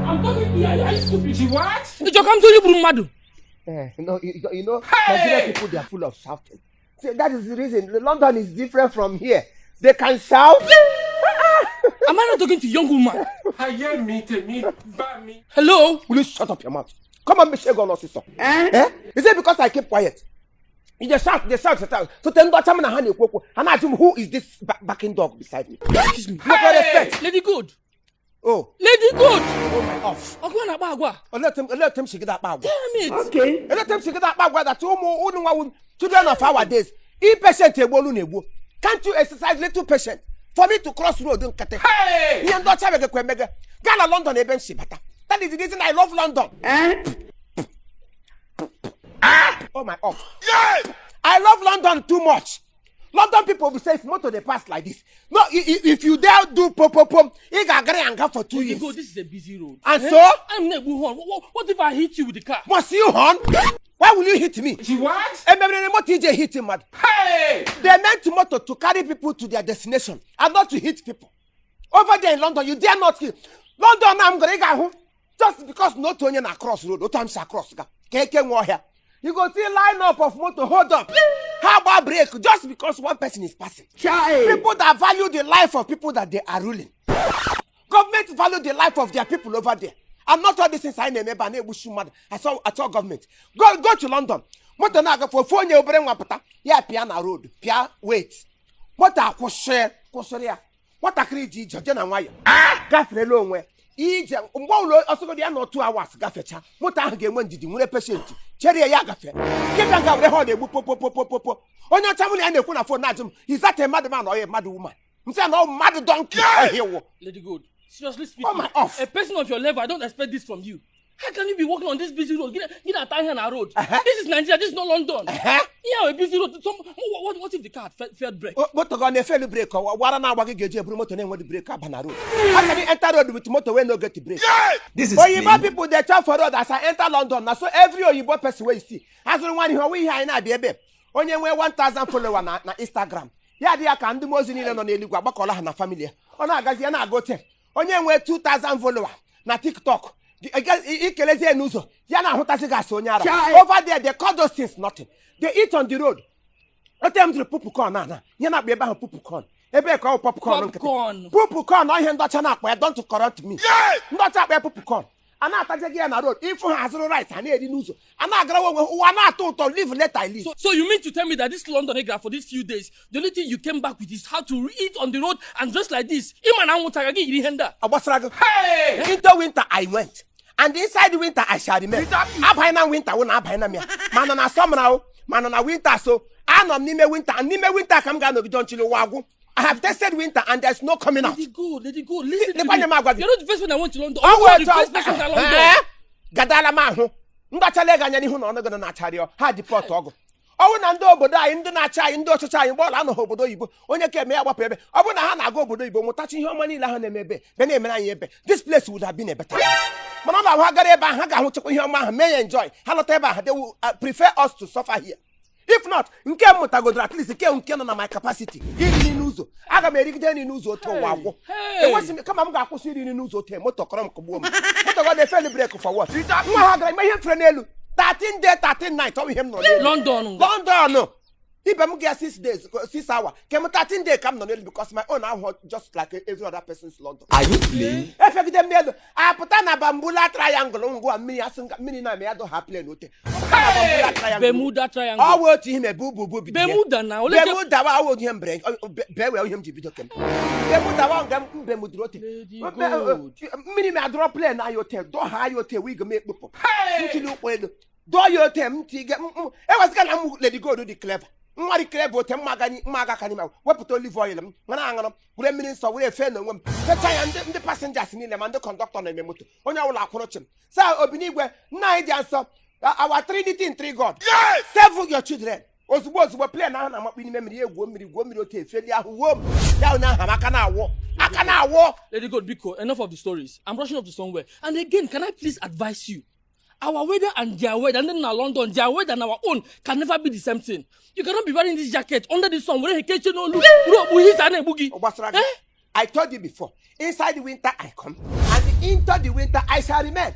I'm talking to you. Are you stupid? She what? Ị chọrọ ka m onye gburu mmadụ? Eh, no, you know, Nigerian people, they are full of shouting. See, that is the reason London is different from here. They can shout. Am I not talking to young woman? Ayé mi, tèmi bá mi. Hello? Will you shut up your mouth? Come on, Michelle, go on, sister. Eh? Is it because I keep quiet? You just shout, they shout, shout. So then, got na ha na-ekwu okwu. Ha na-ajụ m, "Who is this backing dog beside me?" Excuse me. No respect. Lady Good. Oh, Lady Good. oh my off. Ọgụ na-akpa agwa. Olee otu m si gide akpa agwa? Damn it. Olee otu m si gide akpa agwa that ụmụ unu nwa children of our days, impatient egbuolu na-egbu. Can't you exercise little patience for me to cross road nkịtị? Hey! Ihe ndị ọcha megekwa emege. Gaa na London ebe m si bata. That is the reason I love London. Oh my off. I love London too much. London people will say if motor dey pass like this. No, if you dare do pom pom pom, ị ga-agara ya nga for 2 Lady years. Good, this is a busy road. And Eh? so? I'm na-egbu horn. What if I hit you with the car? Must you horn? Why will you hit me? She what? Emebere moto ije hit mmadụ. Hey! They meant motor to carry people to their destination and not to hit people. Over there in London, you dare not kill. London na m gara, ị ga-ahụ just because na otu onye na cross road, otu am si cross ga ka eke nwe ọhịa. You go see line up of motor hold up. Ha gba brake just because one person is passing. People that value the life of people that they are ruling. Government value the life of their people over there. And not all these things anyị na-eme ebe a na-egbuchi mmadụ. I saw government. Go to London. Moto na-agafe, ofu onye obere nwa pụta ya pịa na road, pịa wait. Moto akwụsị, kwụsịrị ya. Nwatakịrị ji ije je na nwayọ gaferela onwe ije. Mgbe ụlọ ọsọgodi ya nọ 2 hours gafecha, moto ahụ ga-enwe ndidi, nwere patient chere ya gafe. Kịbịa nga were ha, ọ na-egbu popopopopopo. Onye ọcha mụ na ya na-ekwu na phone na-ajụ m, "Is that a mad man or a mad woman?" M sị ya na ọ mmadụ donkey ọhịa wụ. Lady Good, seriously speaking, Oh my off. a person of your level, I don't expect this from you. How can you be walking on this busy road? Get that here na road. This is Nigeria. This is not London. Yeah, a busy road. What if the car had failed brake? Moto gị ọ na-efelu brake? Ọ wara na-agba gị ga-eji eburu moto na-enweghị brake aba na road? How can you enter road with motor wey no get brake? This is Oyibo plain. people dey chop for road. As I enter London na so every oyibo person wey you see azụrụ nwa ihe ọnwa ihe anyị na-abịa ebe onye nwee 1000 follower na Instagram ya dị ya ka ndị mozi niile nọ n'eluigwe agbakọla ha na family ya. Ọ na-agazi ya na-aga ote. Onye nwee 2000 follower na TikTok, ikelezie n'ụzọ ya na-ahụtazi gị asị onye ara. Over there, they call those things nothing. They eat on the road. Ote m jụrụ popcorn na ihe na-akpọ ebe ahụ popcorn, ebe ka ọ bụ popcorn nkịtị. Popcorn. Popcorn ọ ihe ndị ọcha na-akpọ ya. Don't correct me. Ndị ọcha akpọ ya popcorn. A na-ataje gị ya na road. Ịfụ ha azụrụ rice ha na-eri n'ụzọ, a na-agarawa onwe ha, ụwa na-atọ ụtọ. Live let I live. So you mean to tell me that this London ị for these few days, the only thing you came back with is how to eat on the road and dress like this? Ịma na anwụchara gị yiri ihe ndị a. Ọ gbasara gị? Into winter I went, and inside the winter I shall remain. Abanye na winter wụ na abanye na m ya, mana na summer o, mana na winter. So anọ m n'ime winter, and n'ime winter ka m ga-anọgide until ụwa agwụ. I have tested winter and there's no coming out. Lady Good, Lady Good, listen to Lekwa me. anya m agwa gị. You're not the first one that went to London. Ọ You are the wụ first person to London. Ee? Gadala m ahụ ndọchala ego anya n'ihu na ọnụ gị na-acharịọ ha deport ọgụ. Ọ bụrụ na ndị obodo anyị, ndị na-achị anyị, ndị ọchịchị anyị, mgbe ọla anọghị obodo oyibo, onye ka eme ya gbapụ ebe ọ bụrụ na ha na-aga obodo oyibo mụtacha ihe ọma niile ha na-eme ebe bịa na-emere anyị ebe, this place would have been a better place. Mana ọ na-ahụ ha gara ebe ahụ, ha ga-ahụchakwa ihe ọma ahụ, mee ya enjoy, ha lọta ebe ahụ, they will prefer us to suffer here. If not, nke m mụtagodoro, at least nke nọ na my capacity, iri nri n'ụzọ, aga m erigide nri n'ụzọ otu ụwa agwụ. Hey! Enwesị m kama m ga-akwụsị iri nri n'ụzọ otu moto kọrọ m kụgbuo m. Moto gọ na-efeli brake for what? Nwa ha gara ime ihe m fere n'elu 13 day 13 night. Ọ bụ ihe m nọ n'elu. London nga. London ibe m ga 6 days 6 hour kem 13 day ka m nọ n'elu, because my own ahụ just like every other person's London. Are you playing? Efegide m n'elu apụta na Bermuda Triangle ngwa mmiri asị nga mmiri na-eme ya dọ ha plane ote. Pụta na Bermuda Triangle. Bermuda Triangle. Ọ wụ otu ihe mebe ububu bido ihe. Bermuda na ole Bermuda wa awụ ihe mbere bee wee ihe m ji bido kem Bermuda wa nga m Bermuduru ote. Lady Gold. Mmiri ma adọrọ plane anyị ote dọ ha anyị ote wee m ekpopụ ntuli ụkwụ elu dọọ ya ote m tige ewezịga na m Lady Gold dị clever, nwa dị clever ote mma aga mma aga ka n'ime wepụta olive oil m ṅara aṅụrụ, were mmiri nsọ were efe n'onwe m fecha ya. Ndị passengers niile ma ndị conductor na-eme moto, onye ọbụla akwụrụ chịm sa obinigwe nna anyị dị nsọ, our Trinity in three God, save your children. Ozugbo ozugbo plane ahụ na-amakpu n'ime mmiri, ya egwuo mmiri, gwuo mmiri otu efeli ahụ wuo m ya onye ahụ m aka na-awụ aka na-awụ. Lady God, biko, enough of the stories. I'm rushing up to somewhere. And again, can I please advise you? Our weather and their weather, and then na London, their weather and our own can never be the same thing. You cannot be wearing this jacket under the sun. Where he catch no look, heat and boogie. Ọ gbasara gị? Eh? I told you before, inside the winter I come, and into the winter I shall remain.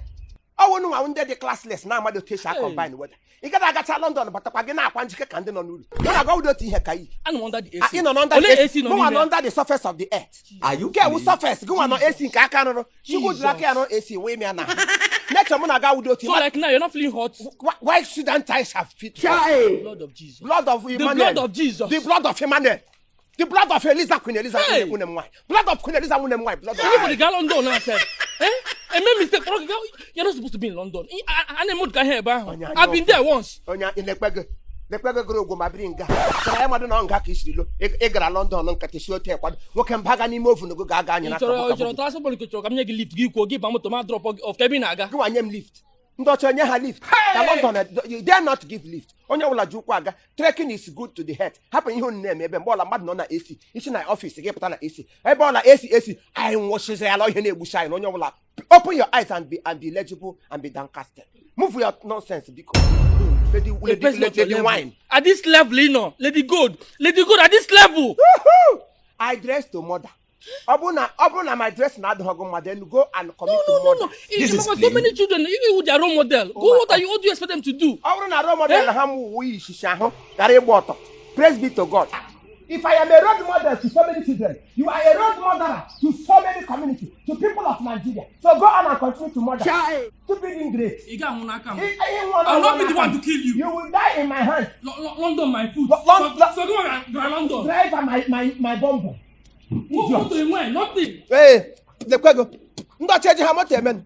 Ọ wụ nwa ndị dị classless na-amadị otu esi combine weather. Ị gaghị agacha London batakwa gị na-akwa njike ka ndị nọ n'ụlọ. Mụ na gị ọwụdị otu ihe ka iyi. Anọ m under the Ah, AC. ị nọ n'under Olee the AC nọ mụnwa n'ime nọ ya? under the surface of the earth. Are you Nke ewu playing? surface, gị nwa nọ AC nke aka rụrụ. Chukwu jiri aka ya rụọ AC wee mịa na. Nature mụ na gị awụdị otu So like now, you're not feeling hot. Why shouldn't I have fit? Blood of Jesus. Blood of The Emmanuel. blood of Jesus. The blood of Emmanuel. The blood of Eliza, Queen Eliza, Hey! nwunye m nwaanyị. Blood of Queen Eliza, nwunye m nwaanyị. Blood of Anybody got London now, sef? Eh? I made mistake. Bro, you're not supposed to be in London. I na-eme ka ihe ebe ahụ. Onye anya I've been there once. Onye na-ekpe gị na-ekpe gị gụrụ ogwo ma biri nga sara ya mmadụ na nga ka i siri lo. Ị gara London nkata si otu kwado nwoke mbaga n'ime oven gị ga-aga anyị Ị na chọrọ ị chọrọ transport nke chọrọ ka m nye gị lift gị kwuo gị ba moto ma drop gị off ka ebe ị na-aga. Gị nye m lift. Ndị ọcha nye ha lift na London, you dare not give lift. Onye ọbụla ji ụkwụ aga. Trekking is good to the health. Hapụ ihe unu na-eme ebe mgbe ọla mmadụ nọ na AC isi na office gị pụta na AC ebe ọla AC AC anyị nwụchiziala ihe na-egbuchi anyị na onye ọbụla. Open your eyes and be legible and be downcasted. Move your nonsense, biko. Lady, A lady, person of your lady level. wine. At this level, you know, Lady Gold, Lady Gold, at this level. Woohoo! I dress to murder. Ọ bụrụ na my dress na-adịghị gị mma, then go and commit No, no, no. murder. This You is so plain. many children, even with their role model. Oh Go, my what are you, what do you expect them to do? Ọ bụrụ na role model Eh? ha m wuwe ishishi ahụ ghara ịgba ọtọ. Praise be to God. If I am a role model to so many children, you are a role model to so many community, to people of Nigeria. So go on and continue to murder. Stupid ingrate. Ị ga-anwụ n'aka m. I I'll not be the one to kill you. You will die in my hands. London, my foot. So go and go London. Driver my bumble. Moto enwe, nothing. Ee, lekwego ndị ọcha eji ha moto emenụ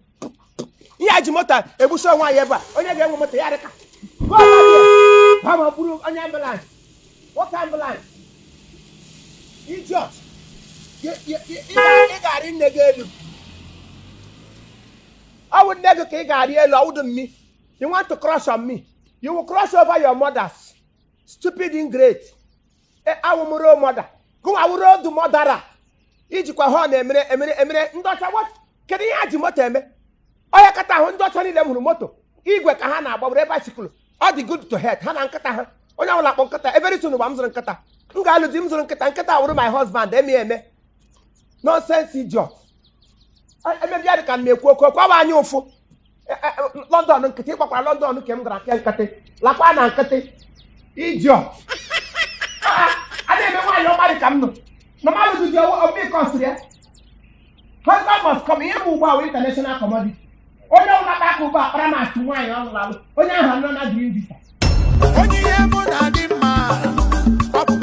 ihe a ji moto egbusi onwe anyị ebe a. Onye ga-enwe moto ya dịka Go over there. Ha ma bụrụ onye ambulance, nwoke ambulance, idiot. Ị ga-arị nne gị elu. Ọ bụ nne gị ka ị ga-arị elu. Ọwụdụ mmi. You want to crush on me, you will crush over your mothers. Stupid ingrate. Awụ m role model, gụnwa wụ road murderer. Ijikwa họn emere emere emere ndị ọcha. What? Kedu ihe ha ji moto eme? Ọhịa kata ahụ ndị ọcha niile m hụrụ moto igwe ka ha na-agba were bicycle. Ọ dị good to health. Ha na nkịta ha, onye ọbụla kpọ nkịta. Every soon mgbe m zụrụ nkịta, m ga-alụ di m zụrụ nkịta, nkịta wụrụ my husband. Eme eme nonsense, idiot. Emebia dị ka m na-ekwu okwu okwu ọwa anya ụfụ. London nkịtị ịgbakwara London ka m gara ke nkịtị lakwa na nkịtị, idiot. A na-eme nwaanyị ọma dị ka m nọ na mmadụ dị obi kọsịrị ya. Husband must come. Ihe bụ ugbu a wụ international commodity. Onye ọbụla kpa aka ugbu a kpara na asị nwaanyị ọ lụrụ alụ, onye ahụ anọ na green visa. Onye ihe mụ na-adị mma, ọ bụ